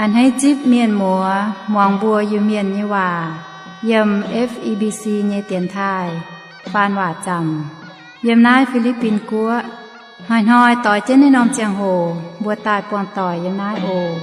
A'hneiv zipv mienh muoz muangx mbuo Iu-Mienh nyei waac yiem F E B C nyei dienx taaih faan waac zaamc yiem naaiv Fi^li^bin Guoqv. Hnoi-hnoi doix jienv naaiv norm ziangh hoc mbuo daaih buangh doic yiem naaiv oc.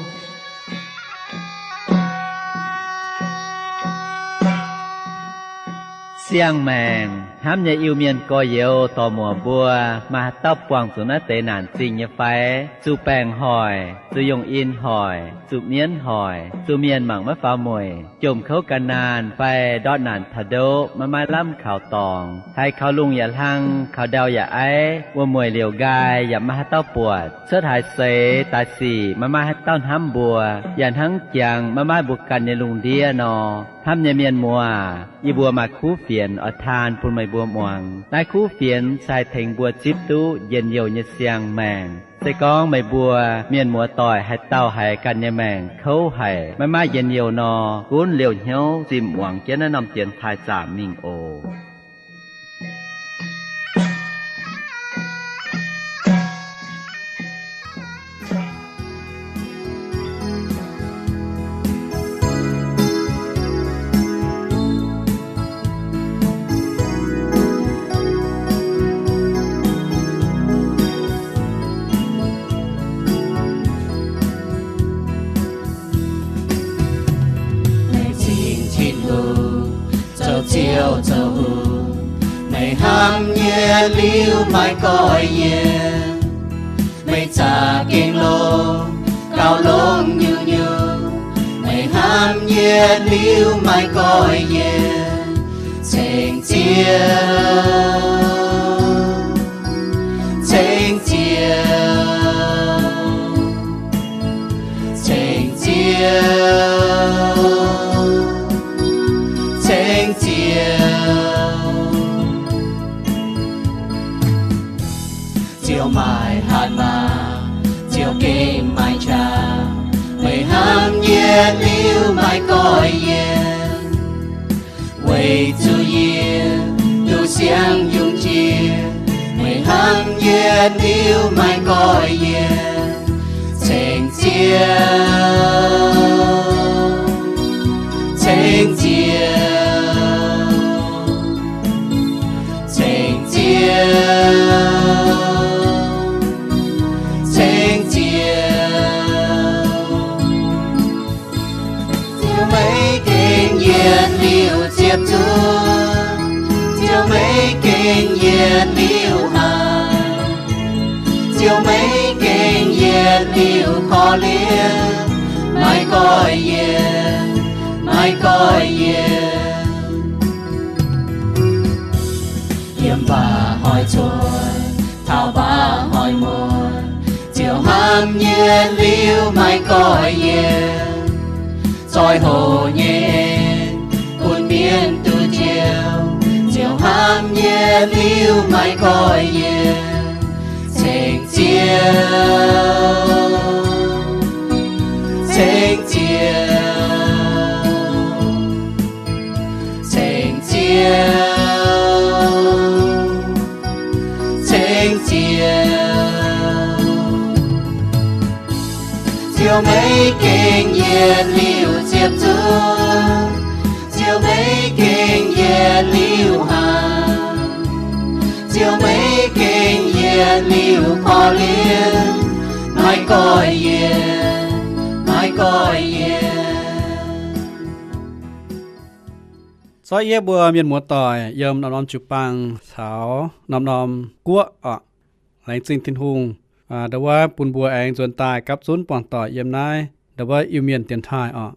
Siang-maengc hnamv nyei Iu-Mienh gorx-youz dorc-muoc mbuo, maaih haaix dauh buangh zuqc naaiv deix naanc zingh nyei fai? Zuqc baengc hoic, zuqc yongh in hoic, zuqc mienv hoic, zuqc mienh mangc maiv faaux mueic, jomc kouv gan naanh fai ndortv naanc taux ndoqv maiv maaih lamh kaux dorngx, haiz kaux lungh yaac hlang, kaux ndau yaac aiv, wuom-mueic liouc nqaai yaac maiv maaih haaix dauh buatc, cuotv haaix seix daaih sic maiv maaih haaix dauh hnamv mbuo, yaac hnangv jangx maiv maaih mbuo ganh nyei lungh ndiev nor, hnamv nyei mienh muoz, yie mbuo maaih kuv fienx oix taan bun meih mbuo muangx. Naaiv kuv fienx se haih tengx mbuo zipv duqv njien-youh nyei siang-maengc. Se gorngv meih mbuo mienh muoz-doic haaix dauh haiz ganh nyei maengc kouv haic, maiv maaih njien-youh nor, gunv liouh hnyouv zimh muangx jienv naaiv norm dienx taaih zaamc mingh oc. Meih zingh Tin-Hungh, zoux Ziouv zoux Hungh, meih hnamv nyei liuz maiv goiv yiem. Meih zaqc gengh longx, gauh longx nyungc-nyungc, meih hnamv nyei liuz maiv goiv yiem. Ceng Ziouv, Ceng Ziouv, Ceng Ziouv, Ceng Ziouv. Ziouv maaih hatc maaz, Ziouv gengh maaih qangx, meih hnamv nyei liuz maiv goiv yiem. Weic zuqc yie duqv siang yungz jiex, meih hnamv nyei liuz maiv goiv yiem. Ceng Ziouv, Ceng Ziouv, Ceng Ziouv, Ceng Ziouv. Ziouv maiv gengh yietc liuz ziepc zuoqv, Ziouv maiv gengh yietc liuz haiz, Ziouv maiv gengh yietc liuz korv-lienh, maiv goiv yiem, maiv goiv yiem. Yiem mbaac hoic cuotv, taux mbaac hoic muotc, Ziouv hnamv nyei liuz maiv goiv yiem. Zoih hoc nyei en, bun mienh duqv njoux, Ziouv hnamv nyei liuz maiv goiv yiem. Ceng Ziouv, Ceng Ziouv, Ceng Ziouv, Ceng Ziouv. Ziouv maiv gengh yietc liuz ziepc zuoqv, Ziouv maiv gengh yietc liuz haiz, Ziouv maiv gengh yietc liuz korv-lienh, maiv goiv yiem, maiv goiv yiem. Zorqv yie mbuo mienh muoz-doic yiem norm-norm jiu-baang caux norm-norm guoqv oc, laengz zingh Tin-Hungh, ndo wuov bun mbuo aengx nzuonx daaih gapv zunv buangh doic yiem naaiv ndo wuov Iu-Mienh dienx taaih oc.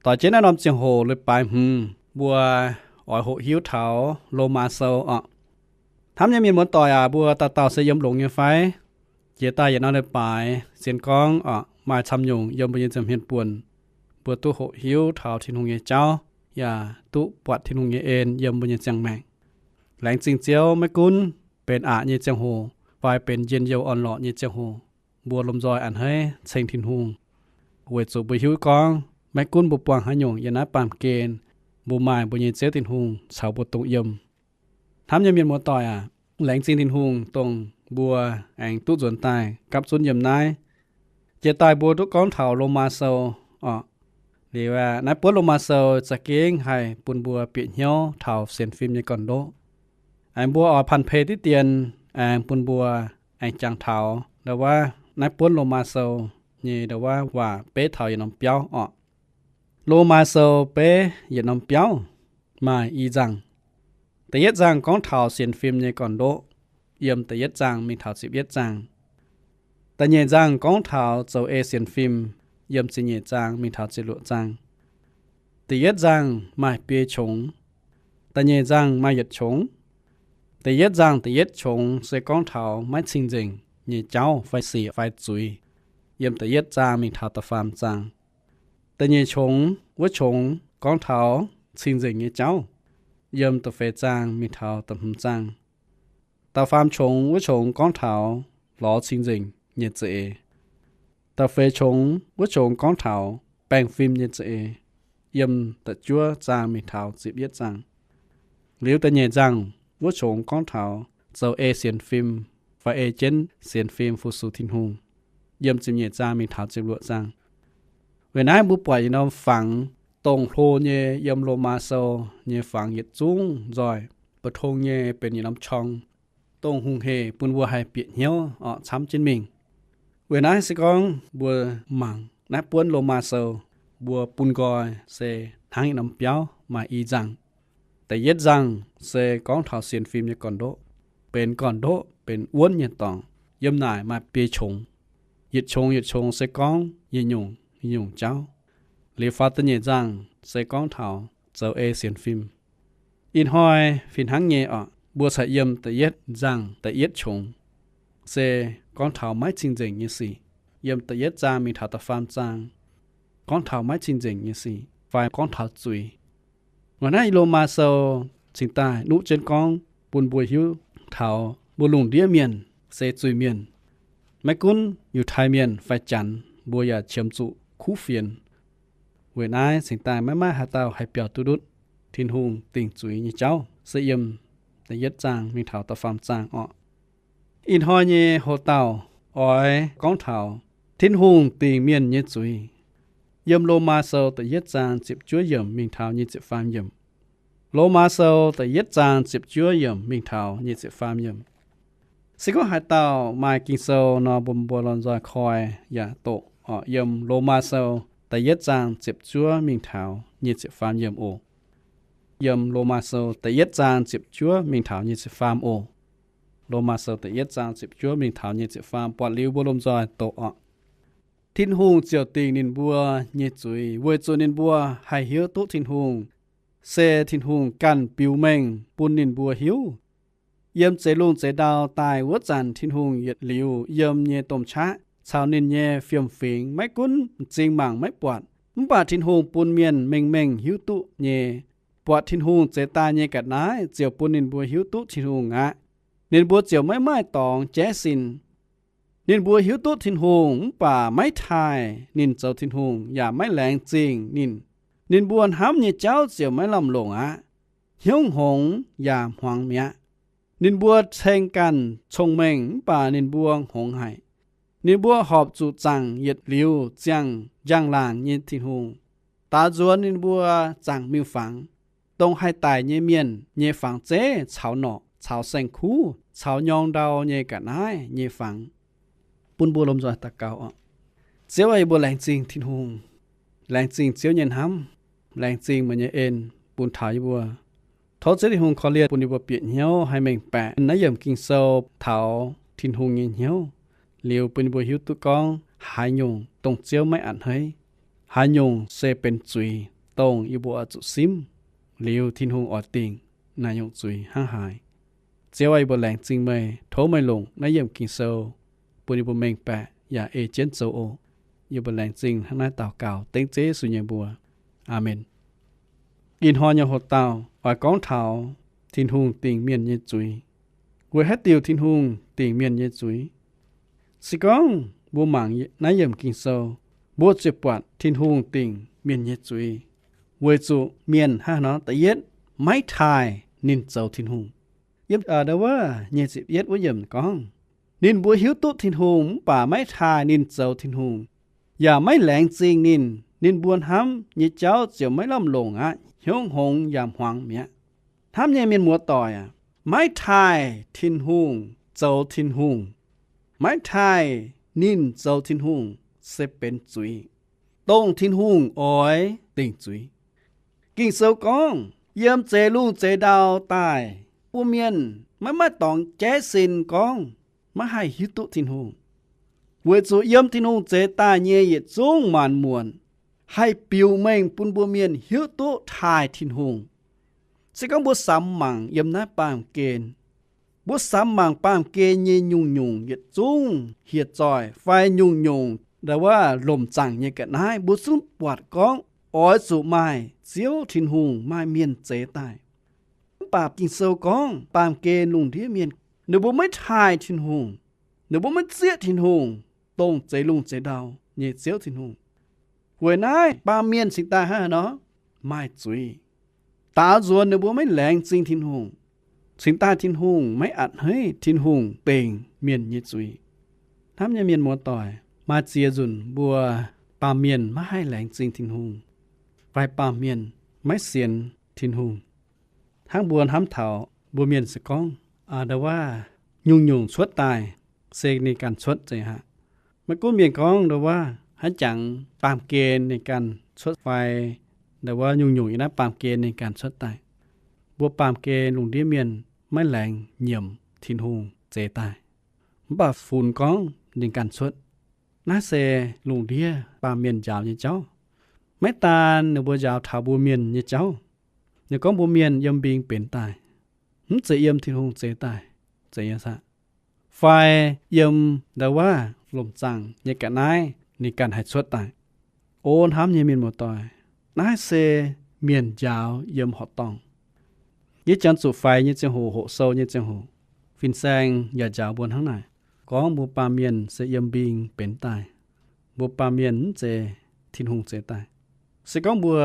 Doix jienv naaiv norm ziangh hoc leiz-baaix hmz, mbuo oix hoqc hiuv taux Lomaa Sou oc. Hnamv nyei mienh muoz-doic aac, mbuo dauh dauh se yiem longx nyei fai? Jiex daaih yietc norm leiz-baaix, zien gorngv oc, maaih camv nyungc yiem mbuo nyei nza'hmien buonc, mbuo duqv hoqc hiuv taux Tin-Hungh nyei jauv, yaac duqv buatc Tin-Hungh nyei en yiem mbuo nyei ziangh maengc. Laengz zingh Ziouv, maiv gunv benx aqc nyei ziangh hoc fai benx njien-youh orn-lorqc nyei ziangh hoc, mbuo lomh nzoih a'hneiv ceng Tin-Hungh, weic zuqc mbuo hiuv gorngv maiv gunv mbuo buangh haaix nyungc yiem naaiv baamh gen, mbuo maaih mbuo nyei Ziouv Tin-Hungh caux mbuo dongh yiem. Hnamv nyei mienh muoz-doic aac, laengz zingh Tin-Hungh dongh mbuo aengx duqv nzuonx daaih gapv zunv yiem naaiv. Jiex daaih mbuo duqv gorngv taux Lomaa Sou oc. Liuz naaiv buonv Lomaa Sou za'gengh haih bun mbuo bieqc hnyouv taux sienx fim nyei gorn-ndoqv. Aengx mbuo oix panh pei diqv dien, aengx bun mbuo aengx jangx taux ndau wuov naaiv buonv Lomaa Sou nyei ndau wuov waac beiv taux yietc norm biauv oc. Lomaa Sou beiv yietc norm biauv maaih i nzangh. Da'yietv nzangh gorngv taux sienx fim nyei gorn-ndoqv, yiem da'yietv nzangh mingh taux ziepc yietv nzangh. Da'nyeic nzangh gorngv taux zoux ei sienx fim, yiem ziepc nyeic nzangh mingh taux ziepc luoqc nzangh. Da'yietv nzangh maaih biei qongx. Da'nyeic nzangh maaih yietc qongx. Da'yietv nzangh da'yietv qongx se gorngv taux maiv cing-nzengc nyei jauv fai sic fai zuiz, yiem da'yietv nzangh mingh taux da'faam nzangh. Da'nyeic qongx wuov qongx gorngv taux cing-nzengc nyei jauv, yiem da'feix nzangh mingh taux da'hmz nzangh. Da'faam qongx wuov qongx gorngv taux lorz cing-nzengc nyei za'eix. Da'feix qongx wuov qongx gorngv taux baengh fim nyei za'eix, yiem da'juov nzangh mingh taux ziepc yietv nzangh. Liuz da'nyeic nzangh wuov qongx gorngv taux zoux ei sienx fim fai ei jienv sienx fim fu-sux Tin-Hungh, yiem ziepc nyeic nzangh mingh taux ziepc luoqc nzangh. Weic naaiv mbuo buatc yietc norm fangx dongh hlo nyei yiem Lomaa Sou nyei fangx yietc zungv nzoih mbu'tong nyei benx yietc norm qorng, dongh hungh hec bun mbuo haih bieqc hnyouv oc camv jienv mingh. Weic naaiv se gorngv mbuo mangc naaiv buonv Lomaa Sou, mbuo bun nqoi se hnangv yietc norm biauv maaih i nzangh. Da'yietv nzangh se gorngv taux sienx fim nyei gorn-ndoqv, benx gorn-ndoqv benx wuonv nyei dorngx, yiem naaic maaih biei qongx. Yietc qongx yietc qongx se gorngv yietc nyungc yietc nyungc jauv. Liuz faaux da'nyeic nzangh se gorngv taux zoux ei sienx fim. Ih hnoi fih hnangv nyei oc, mbuo caux yiem da'yietv nzangh da'yietv qongx se gorngv taux maiv cing-nzengc nyei sic, yiem da'yietv nzangh mingh taux da'faam nzangh, gorngv taux maiv cing-nzengc nyei sic fai gorngv taux zuiz. Weic naaiv Lomaa Sou cingx daaih nuqv jienv gorngv bun mbuo hiuv taux mbuo lungh ndiev mienh se zuiz-mienh. Maiv gunv Yiutai Mienh fai Janx, mbuo yaac qiemx zuqc kuv fienx. Weic naaiv cingx daaih maiv maaih haaix dauh haih biaux duqv ndutv Tin-Hungh dingc zuiz nyei jauv, se yiem da'yietv nzangh mingh taux da'faam nzangh orqc. Ih hnoi nyei hoc-dauh oix gorngv taux Tin-Hungh dingc mienh nyei zuiz. Yiem Lomaa Sou da'yietv nzangh ziepc juov yiemc mingh taux nyic ziepc faam yiemc. Lomaa Sou da'yietv nzangh ziepc juov yiemc mingh taux nyic ziepc faam yiemc. Se gorngv haaix dauh maaih Ging-Sou nor, mbuo mbuo lomh nzoih koi yaac doqc oc. Yiem Lomaa Sou da'yietv nzangh ziepc juov mingh taux nyic ziepc faam yiemc oc. Yiem Lomaa Sou da'yietv nzangh ziepc juov mingh taux nyic ziepc faam oc. Lomaa Sou da'yietv nzangh ziepc juov mingh taux nyic ziepc faam, buatc liuz mbuo lomh nzoih doqc oc. Tin-Hungh ziouc dingc ninh mbuo nyei zuiz weic zuqc ninh mbuo haih hiuv duqv Tin-Hungh, se Tin-Hungh ganh biux mengh bun ninh mbuo hiuv. Yiem zeix lungh zeix ndau daaih wuov zanc, Tin-Hungh yietc liuz yiem nyei domh qaqv caux ninh nyei fiem-fingx maiv gunv m'zing mangc maiv buatc, mv baac Tin-Hungh bun mienh mengh mengh hiuv duqv nyei. Buatc Tin-Hungh zeix daaih nyei ga'naaiv ziouc bun ninh mbuo hiuv duqv Tin-Hungh aqv. Ninh mbuo ziouc maiv maaih dorngx jaiv sin. Ninh mbuo hiuv duqv Tin-Hungh mv baac maiv taaih ninh zoux Tin-Hungh yaac maiv laengz zingh ninh. Ninh mbuo hnamv nyei jauv ziouc maiv lamh longc aqv. Hnyouv hngongx yaac hmuangx mi'aqv. Ninh mbuo ceng ganh cong-mengh mv baac ninh mbuo hngongx haic. Ninh mbuo horpc zuqc zaangc yietc liuz ziangh njang-laangc nyei Tin-Hungh, daaux nzuonx ninh mbuo zaangc miuc-fangx, dongh haih daic nyei mienh nyei fangx zeiv caux norqc, caux saeng-kuv, caux nyorng ndau nyei ga'naaiv nyei fangx. Bun mbuo lomh nzoih daux gaux oc. Ziouv aah, yie mbuo laengz zingh Tin-Hungh, laengz zingh Ziouv nyei hnamv, laengz zingh meih nyei en bun taux yie mbuo. Tov Ziouv Tin-Hungh korv-lienh bun yie mbuo bieqc hnyouv haih mengh baeqc naaiv yiemc Ging-Sou taux Tin-Hungh nyei hnyouv, liuz bun yie mbuo hiuv duqv gorngv haaix nyungc dongh Ziouv maiv a'hneiv, haaix nyungc se benx zuiz dongh yie mbuo oix zuqc simv, liuz Tin-Hungh oix dingc naaiv nyungc zuiz hnangv haaix. Ziouv aah, yie mbuo laengz zingh meih. Tov meih longc naaiv yiemc Ging-Sou bun yie mbuo mengh baeqc yaac ei jienv zoux oc. Yie mbuo laengz zingh hnangv naaiv daux gaux dengv Ziouv Yesu nyei mbuox. Aamen. Ih hnoi nyei hoc-dauh oix gorngv taux Tin-Hungh dingc mienh nyei zuiz. Weic haaix diuc Tin-Hungh dingc mienh nyei zuiz? Se gorngv mbuo mangc naaiv yiemc Ging-Sou, mbuo ziouc buatc Tin-Hungh dingc mienh nyei zuiz weic zuqc mienh hnangv haaix nor, da'yietv, maiv taaih ninh zoux Tin-Hungh. Yiem wuov nyic ziepc yietv wuov yiemc gorngv, ninh mbuo hiuv duqv Tin-Hungh mv baac maiv taaih ninh zoux Tin-Hungh. yaac maiv laengz zingh ninh, ninh mbuo hnamv nyei jauv ziouc maiv lamh longc aqv, hnyouv hngongx yaac hmuangx mi'aqv. Hnamv nyei mienh muoz-doic aac, maiv taaih Tin-Hungh zoux Tin-Hungh, maiv taaih ninh zoux Tin-Hungh se benx zuiz, dongh Tin-Hungh oix dingc zuiz. Ging-Sou gorngv, yiem zeix lungh zeix ndau daaih, mbuo mienh maiv maaih dorngx jaiv sin gorngv maiv haih hiuv duqv Tin-Hungh, weic zuqc yiem Tin-Hungh zeix daaih nyei yietc zungv maanc muotc haih biux mengh bun mbuo mienh hiuv duqv taaih Tin-Hungh. Se gorngv mbuo samx mangc yiem naaiv baamh gen, mbuo samx mangc baamh gen nyei nyungc-nyungc yietc zungv hieh zoih fai nyungc-nyungc ndau wuov lomc zaangc nyei ga'naaiv, mbuo zungv buatc gorngv oix zuqc maaih Ziouv Tin-Hungh, maaih mienh zeix daaih. Mv baac Ging-Sou gorngv baamh gen lungh ndiev mienh, ninh mbuo maiv taaih Tin-Hungh, ninh mbuo maiv zieqv Tin-Hungh, dongh zeix lungh zeix ndau nyei Ziouv Tin-Hungh. Weic naaiv baamh mienh cingx daaih hnangv haaix nor? Maaih zuiz. Daaux nzuonx ninh mbuo maiv laengz zingh Tin-Hungh, cingx daaih Tin-Hungh maiv a'hneiv, Tin-Hungh dingc mienh nyei zuiz. Hnamv nyei mienh muoz-doic, maaih ziex nzunc mbuo baamh mienh maiv haih laengz zingh Tin-Hungh, fai baamh mienh maiv sienx Tin-Hungh. Hnangv mbuo hnamv taux mbuo mienh se gorngv, ndau wuov nyungc-nyungc cuotv daaih se ninh ganh cuotv zeiz aqv. Maiv gunv mienh gorngv ndau wuov haaix jangx baamh gen ninh ganh cuotv fai ndau wuov nyungc-nyungc yiem naaiv baamh gen ninh ganh cuotv daaih, mbuo baamh gen lungh ndiev mienh maiv laengz nyiemc Tin-Hungh zeix daaih. Mv baac funx gorngv ninh ganh cuotv. Naaiv se lungh ndiev baamh mienh njaaux nyei jauv. Maiv daan ninh mbuo njaaux taux mbuo mienh nyei jauv. Ninh gorngv mbuo mienh yiem mbing benx daaih, mv zeiz yiem Tin-Hungh zeix daaih, zeiz nyei saah? Fai yiem ndau wuov lomc zaangc nyei ga'naaiv ninh ganh haih cuotv daaih. O hnamv nyei mienh muoz-doic, naaiv se mienh njaaux yiem horqc dorngh. Yie jangx zuqc faix nyei ziangh hoc, hoqc sou nyei ziangh hoc, fin-saeng yaac njaaux mbuo hnangv naaic, gorngv mbuo baamh mienh se yiem mbing benx daaih. Mbuo baamh mienh mv zeiz Tin-Hungh zeix daaih. Se gorngv mbuo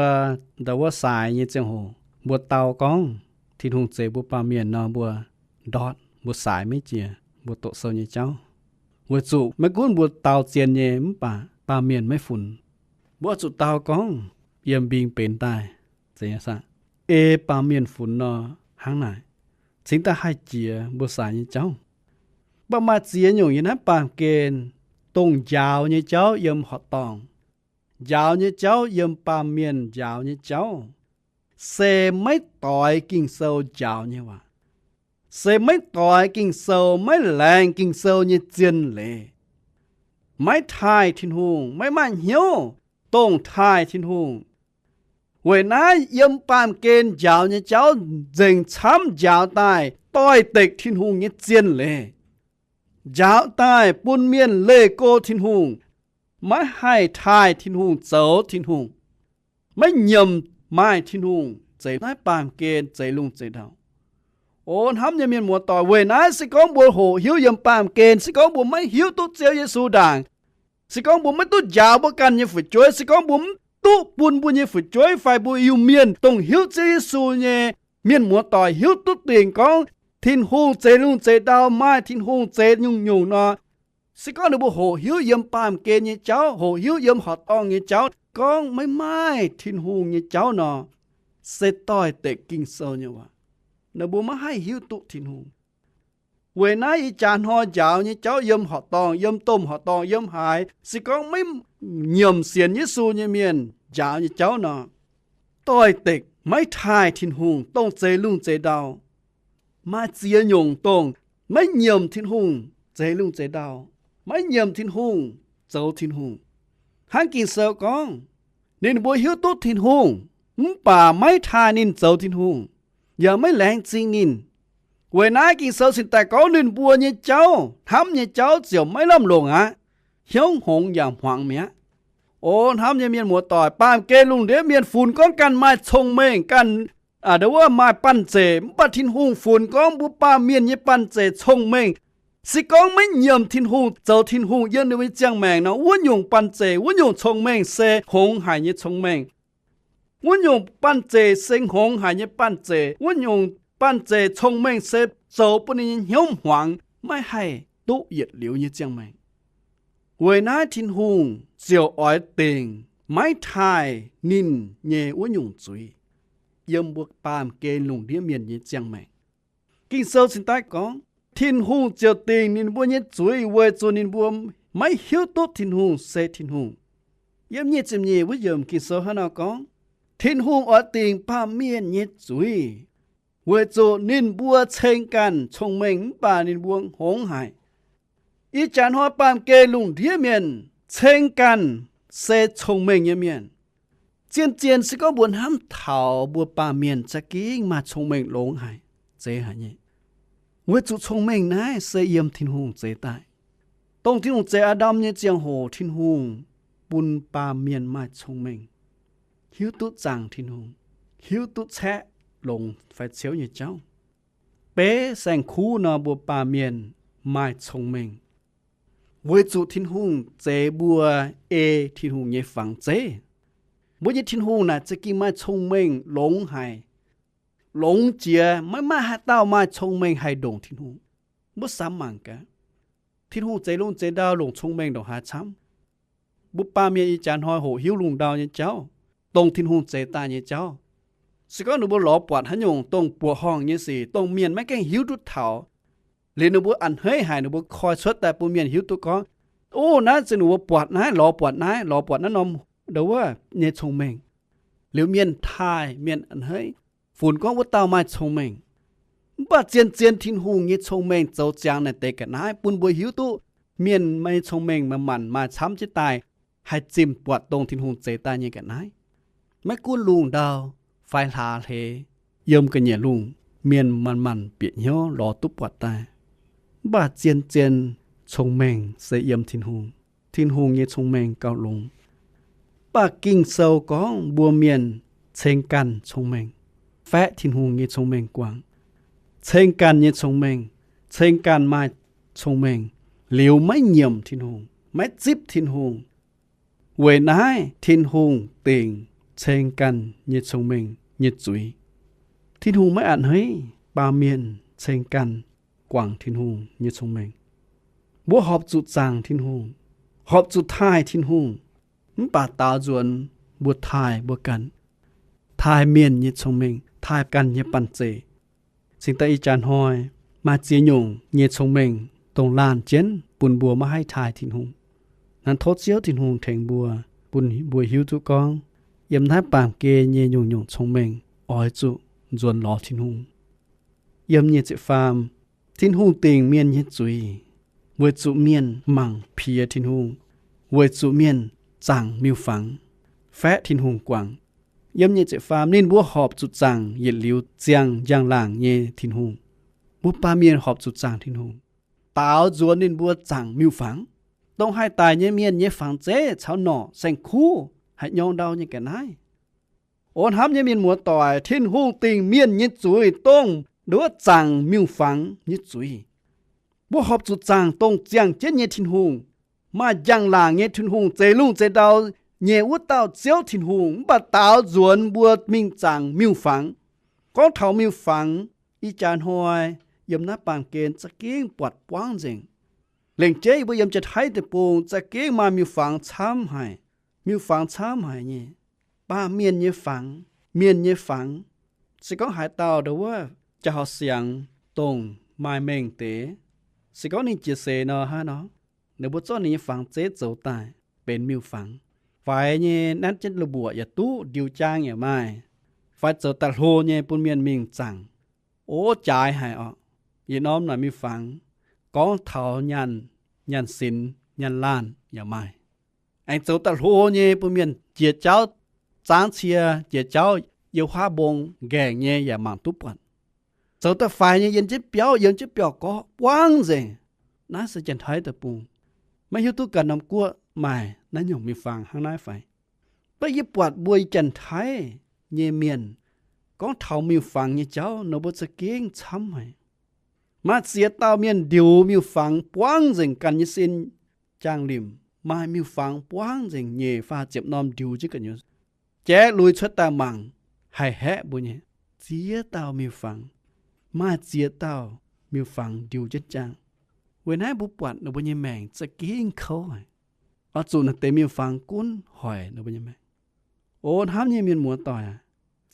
ndau wuov saaix nyei ziangh hoc mbuo dau gorngv Tin-Hungh zeix mbuo baamh mienh nor, mbuo ndortv, mbuo saaix maiv jiex, mbuo doqc sou nyei jauv. Weic zuqc maiv gunv mbuo dau zien nyei mv baac baamh mienh maiv funx. Mbuo oix zuqc dau gorngv yiem mbing benx daaih, zeiz nyei saah? Ei baamh mienh funx nor, hnangv naaic, cingx daaih haih jiex mbuo saaix nyei jauv. Mv baac maaih ziex nyungc yiem naaiv baamh gen, dongh njaaux nyei jauv yiem horqc dorngh, njaaux nyei jauv yiem baamh mienh njaaux nyei jauv, se maiv doix Ging-Sou njaaux nyei waac, se maiv doix Ging-Sou, maiv laengz Ging-Sou nyei zien leiz, maiv taaih Tin-Hungh, maiv maaih hnyouv dongh taaih Tin-Hungh. Weic naaiv yiem baamh gen njaaux nyei jauv nzengc camv njaaux daaih doix-dekc Tin-Hungh nyei zien leiz, njaaux daaih bun mienh leih go Tin-Hungh, maiv haih taaih Tin-Hungh, zoux Tin-Hungh, maiv nyiemc maaih Tin-Hungh zeix naaiv baamh gen zeix lungh zeix ndau. O hnamv nyei mienh muoz-doic, weic naaiv se gorngv mbuo hoqc hiuv yiem baamh gen, se gorngv mbuo maiv hiuv duqv Ziouv Yesu ndaangc, se gorngv mbuo maiv duqv njaaux mbuo ganh nyei fu'jueiv, se gorngv mbuo mv duqv bun mbuo nyei fu'jueiv fai mbuo Iu-Mienh dongh hiuv Ziouv Yesu nyei mienh muoz-doic hiuv duqv dingc gorngv Tin-Hungh zeix lungh zeix ndau, maaih Tin-Hungh zeix nyungc-nyungc nor, se gorngv ninh mbuo hoqc hiuv yiem baamh gen nyei jauv, hoqc hiuv yiem horqc dorngh nyei jauv gorngv maiv maaih Tin-Hungh nyei jauv nor, se doix-dekc Ging-Sou nyei waac. Ninh mbuo maiv haih hiuv duqv Tin-Hungh. Weic naaiv ih jaax hnoi njaaux nyei jauv yiem horqc dorngh, yiem domh horqc dorngh, yiem haaix, se gorngv maiv nyiemc sienx Yesu nyei mienh njaaux nyei jauv nor, doix-dekc maiv taaih Tin-Hungh dongh zeix lungh zeix ndau. Maaih ziex nyungc dongh maiv nyiemc Tin-Hungh zeix lungh zeix ndau, maiv nyiemc Tin-Hungh zoux Tin-Hungh. Hnangv Ging-Sou gorngv, ninh mbuo hiuv duqv Tin-Hungh, mv baac maiv taaih ninh zoux Tin-Hungh, yaac maiv laengz zingh ninh. Weic naaiv Ging-Sou cingx daaih gorngv ninh mbuo nyei jauv, hnamv nyei jauv ziouc maiv lamh longc aqv, hnyouv hngongx yaac hmuangx mi'aqv. O hnamv nyei mienh muoz-doic, baamh gen lungh ndiev mienh funx gorngv ganh maaih cong-mengh, ganh a'ndau wuov maaih banh zeic, mv baac Tin-Hungh funx gorngv mbuo baamh mienh nyei banh zeic cong-mengh. Se gorngv maiv nyiemc Tin-Hungh zoux Tin-Hungh yiem ninh mbuo nyei ziangh maengc nor, wuov nyungc banh zeic, wuov nyungc cong-mengh se hngongx haic nyei cong-mengh. Wuov nyungc banh zeic se hngongx haic nyei banh zeic, wuov nyungc banh zeic cong-mengh se zoux bun ninh nyei hnyouv hmuangx, maiv haih duqv yietc liuz nyei ziangh maengc. Weic naaiv Tin-Hungh ziouc oix dingc maiv taaih ninh nyei wuov nyungc zuiz yiem mbuo baamh gen lungh ndiev mienh nyei ziangh maengc. Ging-Sou cingx daaih gorngv, Tin-Hungh ziouc dingc ninh mbuo nyei zuiz weic zuqc ninh mbuo maiv hiuv duqv Tin-Hungh se Tin-Hungh. Yiem nyic ziepc nyeic wuov yiemc Ging-Sou hnangv nor gorngv, Tin-Hungh oix dingc baamh mienh nyei zuiz weic zuqc ninh mbuo ceng ganh cong-mengh mv baac ninh mbuo hngongx haic. Ih jaax hnoi baamh gen lungh ndiev mienh ceng ganh se cong-mengh nyei mienh. Zien-zien se gorngv mbuo hnamv taux mbuo baamh mienh za'gengh maaih cong-mengh longx haic, zeiz haic nyei. Weic zuqc cong-mengh naaiv se yiem Tin-Hungh zeix daaih. Dongh Tin-Hungh zeix Aa^ndam nyei ziangh hoc, Tin-Hungh bun baamh mienh maaih cong-mengh, hiuv duqv zaangc Tin-Hungh, hiuv duqv caeqv longx fai ciouv nyei jauv. Beiv saeng-kuv nor mbuo baamh mienh maaih cong-mengh, weic zuqc Tin-Hungh zeix mbuo ei Tin-Hungh nyei fangx zeiv. Mbuo nyei Tin-Hungh naaic za'gengh maaih cong-mengh longx haic. Longx jiex maiv maaih haaix dauh maaih cong-mengh haih ndongc Tin-Hungh. Mbuo samx mangc gaax, Tin-Hungh zeix lungh zeix ndau longc cong-mengh ndongc haaix camv? Mbuo baamh mienh ih jaax hnoi hoqc hiuv lungh ndau nyei jauv, dongh Tin-Hungh zeix daaih nyei jauv. Se gorngv ninh mbuo lorz buatc haaix nyungc dongh buoqc horngh nyei sic, dongh mienh maiv gaengh hiuv duqv taux, liuz ninh mbuo a'hneiv haic, ninh mbuo koi cuotv daaih bun mienh hiuv duqv gorngv, Ov, naaiv se ninh mbuo buatc naaiv, lorz buatc naaiv, lorz buatc naaiv norm ndo wuov nyei cong-mengh. Liuz mienh taaih, mienh a'hneiv, funx gorngv wuov dauh maaih cong-mengh. Mv baac zien-zien Tin-Hungh nyei cong-mengh zoux ziangx naaic deix ga'naaiv bun mbuo hiuv duqv mienh nyei cong-mengh manc-manc maaih camv jienv daaih, haih zimh buatc dongh Tin-Hungh zeix daaih nyei ga'naaiv. Maiv gunv lungh ndau fai hlaax hleix, yiem ga'nyiec lungh, mienh manc-manc bieqc hnyouv lorz duqv buatc daaih. Mv baac zien-zien cong-mengh se yiem Tin-Hungh. Tin-Hungh nyei cong-mengh gauh longx. Mv baac Ging-Sou gorngv mbuo mienh ceng ganh cong-mengh, faeqv Tin-Hungh nyei cong-mengh guangc. Ceng ganh nyei cong-mengh, ceng ganh maaih cong-mengh, liuz maiv nyiemc Tin-Hungh, maiv zipv Tin-Hungh. Weic naaiv Tin-Hungh dingc ceng ganh nyei cong-mengh nyei zuiz. Tin-Hungh maiv a'hneiv baamh mienh ceng ganh guangc Tin-Hungh nyei cong-mengh. Mbuo horpc zuqc zaangc Tin-Hungh, horpc zuqc taaih Tin-Hungh, mv baac daaux nzuonx mbuo taaih mbuo ganh, taaih mienh nyei cong-mengh, taaih ganh nyei banh zeic. Cingx daaih ih jaax hnoi maaih ziex nyungc nyei cong-mengh dongh laanh jienv bun mbuo maiv haih taaih Tin-Hungh. Naaiv tov Ziouv Tin-Hungh tengx mbuo, bun mbuo hiuv duqv gorngv yiem naaiv baamh gen nyei nyungc-nyungc cong-mengh oix zuqc nzuonx lorz Tin-Hungh. Yiem nyic ziepc faam, Tin-Hungh dingc mienh nyei zuiz weic zuqc mienh mangc piex Tin-Hungh, weic zuqc mienh zaangc miuc-fangx, faeqv Tin-Hungh guangc. Yiem nyic ziepc faam, ninh mbuo horpc zuqc zaangc yietc liuz ziangh njang-laangc nyei Tin-Hungh. Mbuo baamh mienh horpc zuqc zaangc Tin-Hungh, daaux nzuonx ninh mbuo zaangc miuc-fangx, dongh haih daic nyei mienh nyei fangx zeiv caux norqc, saeng-kuv, haaix nyorng ndau nyei ga'naaiv. O hnamv nyei mienh muoz-doic, Tin-Hungh dingc mienh nyei zuiz dongh nduov zaangc miuc-fangx nyei zuiz. Mbuo horpc zuqc zaangc dongh ziangh jienv nyei Tin-Hungh, maaih njang-laangc nyei Tin-Hungh, zeix lungh zeix ndau nyei wuov dauh Ziouv Tin-Hungh, mv baac daaux nzuonx mbuo mingh zaangc miuc-fangx. Gorngv taux miuc-fangx, ih jaax hnoi yiem naaiv baamh gen za'gengh buatc buangv nzengc. Lengc jeiv yie mbuo yiem Janx-Taiv deic-bung za'gengh maaih miuc-fangx camv haic, miuc-fangx camv haic nyei. Baamh mienh nyei fangx, mienh nyei fangx, se gorngv haaix dauh ndo wuov jaa-horqc siangx dongh maaih mengh deix, se gorngv ninh jiex seix nor hnangv nor, ninh mbuo zorqv ninh nyei fangx zeiv zoux daaih benx miuc-fangx. Faix nyei nanv jienv lo mbuoqc yaac duqv, ndiux jaang yaac maaih. Fai zoux daaih hlo nyei bun mienh mingh zaangc. O, jaaix haic orqc. Yietc norm naaic miuc-fangx, gorngv taux nyaanh, nyaanh sinx, nyaanh laanh yaac maaih. Aengx zoux daaih hlo nyei bun mienh jiex jauv zaangv cie, jiex jauv yiem huaav mbong nqaengc nyei yaac mangc duqv buatc. Zoux daaih faix nyei yiem jienv biauv, yiem jienv biauv-gorqv buangv nzengc. Naaiv se Janx-Taiv deic-bung. Maiv hiuv duqv ganh norm guoqv maaih naaiv nyungc miuc-fangx hnangv naaiv fai? Beiv yie buatc mbuo Janx-Taiv nyei mienh, gorngv taux miuc-fangx nyei jauv nor mbuo za'gengh camv haic. Maaih ziex dauh mienh ndiux miuc-fangx buangv nzengc ganh nyei sin jaang-limc, maaih miuc-fangx buangv nzengc nyeic faah ziepc norm ndiux jienv ga'nyiec, jaiv lui cuotv daaih mangc, haih haeqv mbuo nyei. Ziex dauh miuc-fangx, maaih ziex dauh miuc-fangx ndiux jienv jaang. Weic naaiv mbuo buatc ninh mbuo nyei maengc za'gengh kouv haic. oix zuqc naaiv deix miuc-fangx gunv hoic ninh mbuo nyei maengc. O hnamv nyei mienh muoz-doic aac,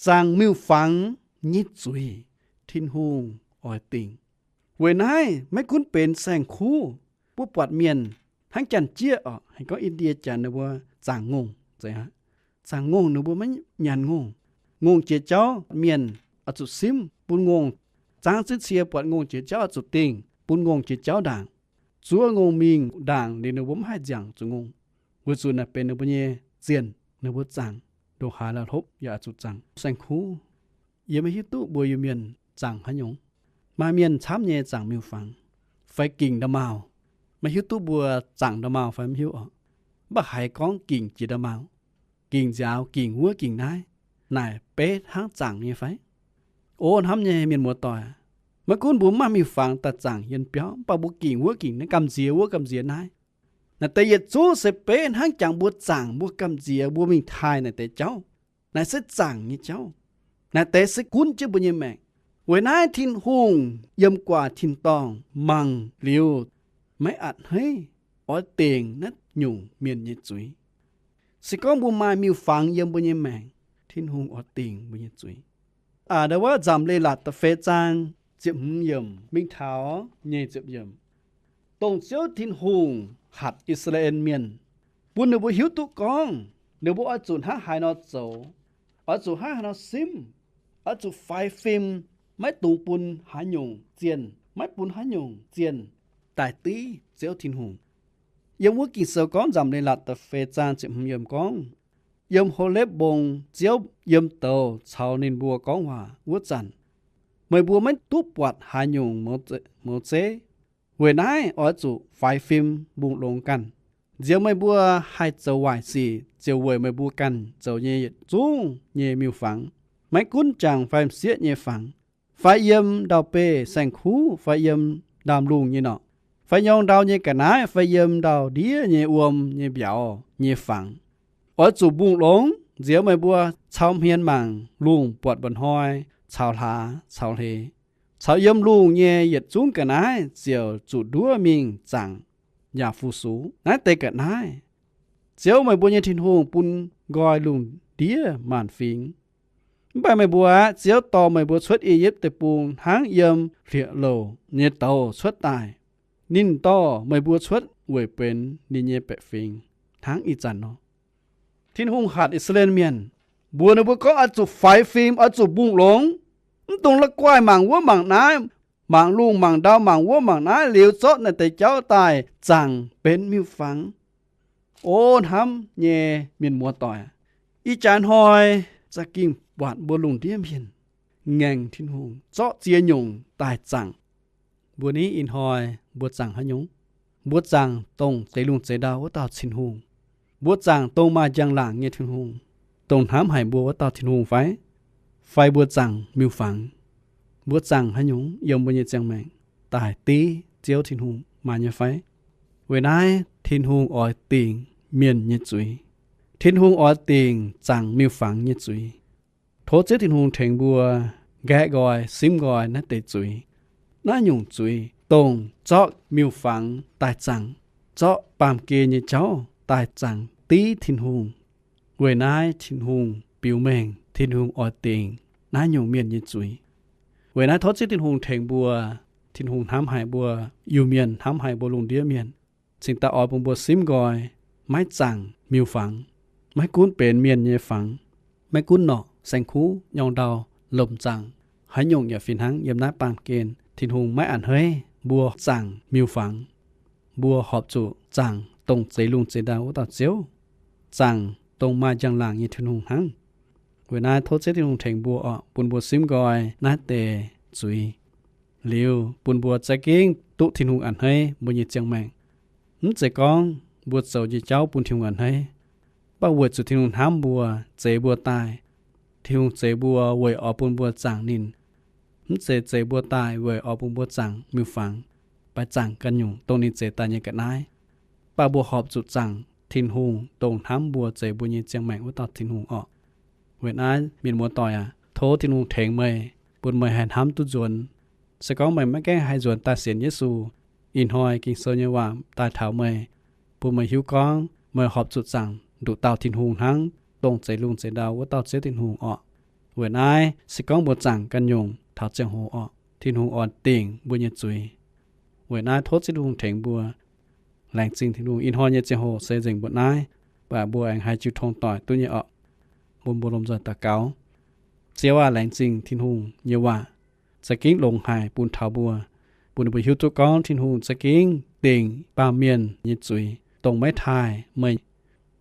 zaangc miuc-fangx nyei zuiz Tin-Hungh oix dingc. Weic naaiv maiv gunv benx saeng-kuv, mbuo buatc mienh hnangv janx-jieqv orqc, haaix gorngv Indie Janx ninh mbuo zaangc ngongh, zaangc ngongh ninh mbuo maiv nyanc ngongh. Ngongh jiex jauv mienh oix zuqc simv bun ngongh, zaangv ziex cie buatc ngongh jiex jauv oix zuqc dingh bun ngongh jiex jauv ndaangc. Zuov ngongh mingh ndaangc liuz ninh mbuo maiv haih nziangc zuqc ngongh, weic zuqc naaiv benx ninh mbuo nyei zienh. Ninh mbuo zaangc ndongc haaix la'hlopv yaac oix zuqc zaangc saeng-kuv. Yie maiv hiuv duqv mbuo Iu-Mienh zaangc haaix nyungc. Maaih mienh camv nyei zaangc miuc-fangx fai gingc nda'maauh. Maiv hiuv duqv mbuo zaangc nda'maauh fai mv hiuv oc. Mv baac haiz gorngv gingc jiex nda'maauh, gingc nziaaux, gingc wuov, gingc naaiv, naaic beiv hnangv zaangc nyei fai? O hnamv nyei mienh muoz-doic, maiv gunv mbuo mv maaih miuc-fangx daaih zaangc yiem biauv, mv baac mbuo gingc wuov, gingc naaiv, gamh nziex wuov, gamh nziex naaiv. Naaiv deix yietc zungv se beiv hnangv jangx mbuo zaangc, mbuo gamh nziex, mbuo mingh taaih naaiv deix jauv. Naaiv se zaangc nyei jauv. Naaiv deix se gunv jienv mbuo nyei maengc. Weic naaiv Tin-Hungh yiem guaax tin-dorngh mangc liuz, maiv a'hneiv, oix dingc naaiv nyungc mienh nyei zuiz. Se gorngv mbuo maaih miuc-fangx yiem mbuo nyei maengc, Tin-Hungh oix dingc mbuo nyei zuiz. Aa, ndau wuov Nzamc Leiz-Latc da'feix zaang ziepc hmz yiemc mingh taux nyic ziepc yiemc, dongh Ziouv Tin-Hungh hatc I^saa^laa^en Mienh, bun ninh mbuo hiuv duqv gorngv ninh mbuo oix zuqc hnangv haaix nor zoux, oix zuqc hnangv haaix nor simv, oix zuqc faix fim, maiv dungx bun haaix nyungc zienh, maiv bun haaix nyungc zienh daaih div Ziouv Tin-Hungh. Yiem wuov Ging-Sou gorngv, Nzamc Leiz-Latc da'feix zaang ziepc hmz yiemc gorngv, Yiem Holepv Mbong Ziouv yiem douz caux ninh mbuo gorngv waac wuov zanc, meih mbuo maiv duqv buatc haaix nyungc mouz zeiv. Weic naaiv oix zuqc faix fim mbungh longx ganh. Nziex meih mbuo haih zoux waaic sic ziouc weic meih mbuo ganh zoux nyei yietc zungv nyei miuc-fangx, maiv gunv jangx fai m'sieqv nyei fangx, fai yiem ndau-beih saeng-kuv, fai yiem ndaamv-lungh nyei norqc, fai nyorng ndau nyei ga'naaiv, fai yiem ndau-ndiev nyei wuom nyei mbiauz nyei fangx. Oix zuqc mbungh longx nziex meih mbuo cau hmien mangc lungh buatc mba'hnoi caux hlaax caux hleix, caux yiem lungh nyei yietc zungv ga'naaiv ziouc zuqc nduov mingh zaangc yaac fu-sux naaiv deix ga'naaiv. Ziouv, meih mbuo nyei Tin-Hungh, bun nqoi lungh ndiev maanc fingx. Mv baac meih mbuo aeqv, Ziouv dorh meih mbuo cuotv I^yipv Deic-Bung hnangv yiem hlieqv louc nyei douz cuotv daaih. Ninh dorh meih mbuo cuotv weic benx ninh nyei baeqc fingx hnangv ih zanc nor. Tin-Hungh hatc I^saa^laa^en Mienh, mbuox ninh mbuo gorngv oix zuqc faix fim, oix zuqc mbungh longx, mv dungx la'guaih mangc wuov mangc naaiv, mangc lungh mangc ndau, mangc wuov mangc naaiv liuz zorqv naaiv deix jauv daaih zaangc benx miuc-fangx. O hnamv nyei mienh muoz-doic, ih jaax hnoi za'gengh buatc mbuo lungh ndiev mienh ngaengc Tin-Hungh zorqv ziex nyungc daaih zaangc. Mbuo ni ih hnoi mbuo zaangc haaix nyungc? Mbuo zaangc dongh zeix lungh zeix ndau wuov dauh Tin-Hungh. Mbuo zaangc dongh maaih njang-laangc nyei Tin-Hungh, dongh hnamv haic mbuo wuov dauh Tin-Hungh fai? Fai mbuo zaangc miuc-fangx? Mbuo zaangc haaix nyungc yiem mbuo nyei ziangh maengc daaih div Ziouv Tin-Hungh maaih nyei fai? Weic naaiv Tin-Hungh oix dingc mienh nyei zuiz. Tin-Hungh oix dingc zaangc miuc-fangx nyei zuiz. Tov Ziouv Tin-Hungh tengx mbuo nqaeqv nqoi, simv nqoi naaiv deix zuiz. Naaiv nyungc zuiz dongh zorqv miuc-fangx daaih zaangc, zorqv baamh gen nyei jauv daaih zaangc div Tin-Hungh. Weic naaiv Tin-Hungh biux mengh Tin-Hungh oix dingc naaiv nyungc mienh nyei zuiz. Weic naaiv tov Ziouv Tin-Hungh tengx mbuo. Tin-Hungh hnamv haic mbuo Iu-Mienh, hnamv haic mbuo lungh ndiev mienh, cingx daaih oix bun mbuo simv nqoi, maiv zaangc miuc-fangx. Maiv gunv benx mienh nyei fangx, maiv gunv norqc, saeng-kuv, nyorng ndau, lomc zaangc, haaix nyungc yaac fih hnangv yiem naaiv baamh gen Tin-Hungh maiv a'hneiv mbuo zaangc miuc-fangx. Mbuo horpc zuqc zaangc dongh zeix lungh zeix ndau wuov dauh Ziouv, zaangc dongh maaih njang-laangc nyei Tin-Hungh hnangv. Weic naaiv tov Ziouv Tin-Hungh tengx mbuo oc, bun mbuo simv nqoi naaiv deix zuiz liuz, bun mbuo za'gengh duqv Tin-Hungh a'hneiv mbuo nyei ziangh maengc. Mv zeiz gorngv mbuo zoux nyei jauv bun Tin-Hungh a'hneiv, mv baac weic zuqc Tin-Hungh hnamv mbuo, zeix mbuo daaih. Tin-Hungh zeix mbuo weic oix bun mbuo zaangc ninh. Mv zeiz zeix mbuo daaih weic oix bun mbuo zaangc miuc-fangx, baac zaangc ganh nyungc dongh ninh zeix daaih nyei ga'naaiv. Mv baac mbuo horpc zuqc zaangc Tin-Hungh dongh hnamv mbuo, zeix mbuo nyei ziangh maengc wuov dauh Tin-Hungh orqc. Weic naaiv mienh muoz-doic aac, tov Tin-Hungh tengx meih, bun meih haih hnamv duqv nzuonx. Se gorngv meih maiv gaengh haih nzuonx daaih sienx Yesu, ih hnoi Ging-Sou nyei waac daaih taux meih, bun meih hiuv gorngv meih horpc zuqc zaangc nduqc dauh Tin-Hungh hnangv, dongh zeix lungh zeix ndau wuov dauh Ziouv Tin-Hungh orqc. Weic naaiv se gorngv mbuo zaangc ganh nyungc taux ziangh hoc orqc, Tin-Hungh oix dingc mbuo nyei zuiz. Weic naaiv tov Ziouv Tin-Hungh tengx mbuo. Laengz zingh Tin-Hungh. Ih hnoi nyei ziangh hoc se nzengc mbuo naaiv, mv baac mbuo aengx haiz jiu tong doic duqv nyei orqc. Mbuo, mbuo lomh nzoih daux gaux. Ziouv aah! Laengz zingh Tin-Hungh nyei waac za'gengh longx haic bun taux mbuo, bun ninh mbuo hiuv duqv gorngv Tin-Hungh za'gengh dingc baamh mienh nyei zuiz, dongh maiv taaih meih,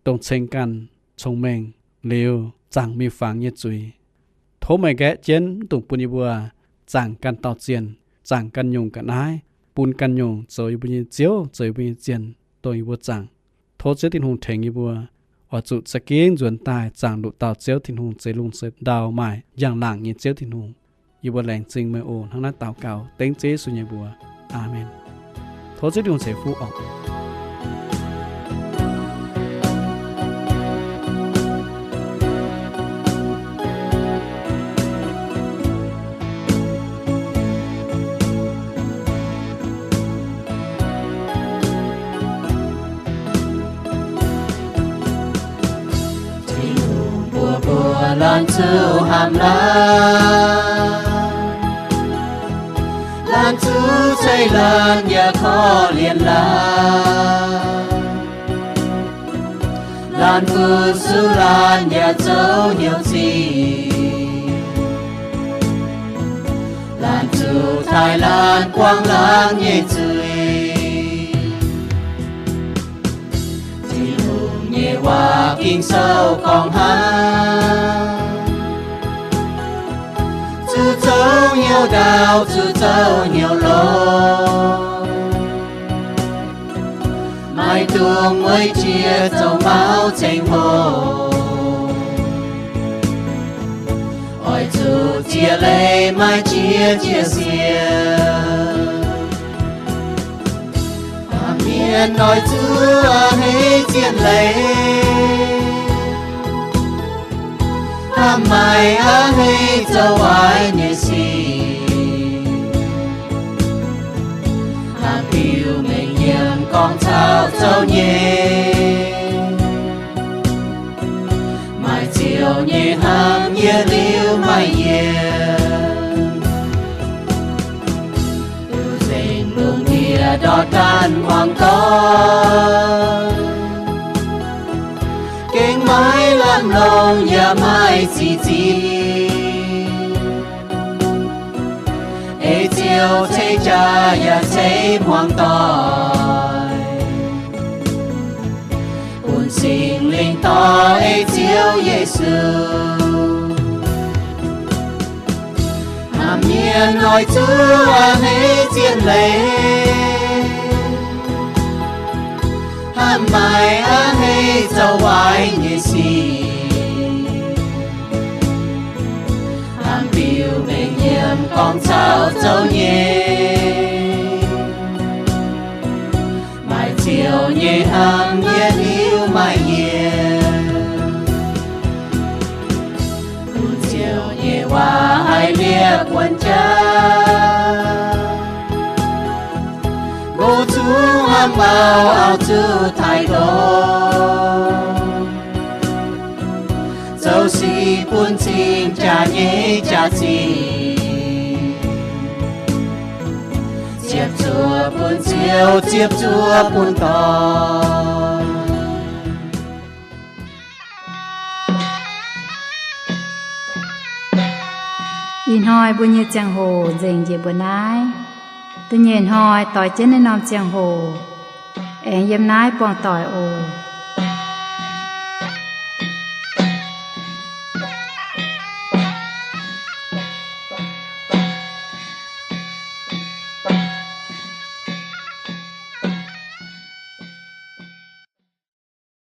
dongh ceng ganh cong-mengh liuz zaangc miuc-fangx nyei zuiz. Tov meih nqaeqv jienv mv dungx bun yie mbuo zaangc ganh dauh zienh, zaangc ganh nyungc ga'naaiv, bun ganh nyungc zoux yie mbuo nyei ziouv, zoux yie mbuo nyei zienh, dongh yie mbuo zaangc. Tov Ziouv Tin-Hungh tengx yie mbuo oix zuqc za'gengh nzuonx daaih zaangc nduqc dauh Ziouv Tin-Hungh zeix lungh zeix ndau maaih njang-laangc nyei Ziouv Tin-Hungh. Yie mbuo laengz zingh meih oc. Hnangv naaiv daux gaux dengv Ziouv Yesu nyei mbuox. Aamen. Tov Ziouv Tin-Hungh ceix fuqv orqc. Tin-Hungh mbuox mbuo, laanh zuqc hnamv laanh, laanh zuqc ceix laanh yaac korv-lienh laanh. Laanh fu-sux laanh yaac zoux hnyouv zingh. Laanh zuqc taaih laanh buangh laanh nyei zuiz. Tin-Hungh nyei waac Ging-Sou gorngv hnangv. Zuqc zoux hnyouv ndaauv, zuqc zoux hnyouv longx. Maiv dungx mueiz jiex zoux mauv ceng-hlo. Oix zuqc ziex leiz maaih jiex jiex siec. Hnamv mienh oix zuqc a'hneiv zienh leiz. Hnamv maaic a'hneiv zoux waaic nyei sic. Hnamv biux mengh nyiemc gorngv caux zoux nyei. Maaih Ziouv nyei hnamv yietc liuz maaih yienc. Nzengc lungh ndiev ndortv ganh hmuangx doic. Gengh maiv lamh longc yaac maaih ziqc zingh. Ei Ziouv ceix jaax yaac ceix hmuangx doic. Bun Singx Lingh dorh ei Ziouv Yesu. Hnamv mienh oix zuqc a'hneiv zienh leiz. Hnamv maaic a'hneiv zoux waaic nyei sic. Hnamv biux mengh nyiemc gorngv caux zoux nyei. Maaih Ziouv nyei hnamv yietc liuz maaih yienc. Bun Ziouv nyei waac haih liepc wuonh jaax. Mbuo zungv hnamv auv, auv zuqc taaih ndoqv. Zoux sic bun cing jaax nyei jaax-zinh. Ziepc zuoqv bun Ziouv, ziepc zuoqv bun dorn. Ih hnoi mbuo nyei ziangh hoc nzengc njiec mbuo naaiv. Da'nyeic hnoi doix jienv naaiv norm ziangh hoc, aengx yiem naaiv buangh doic oc.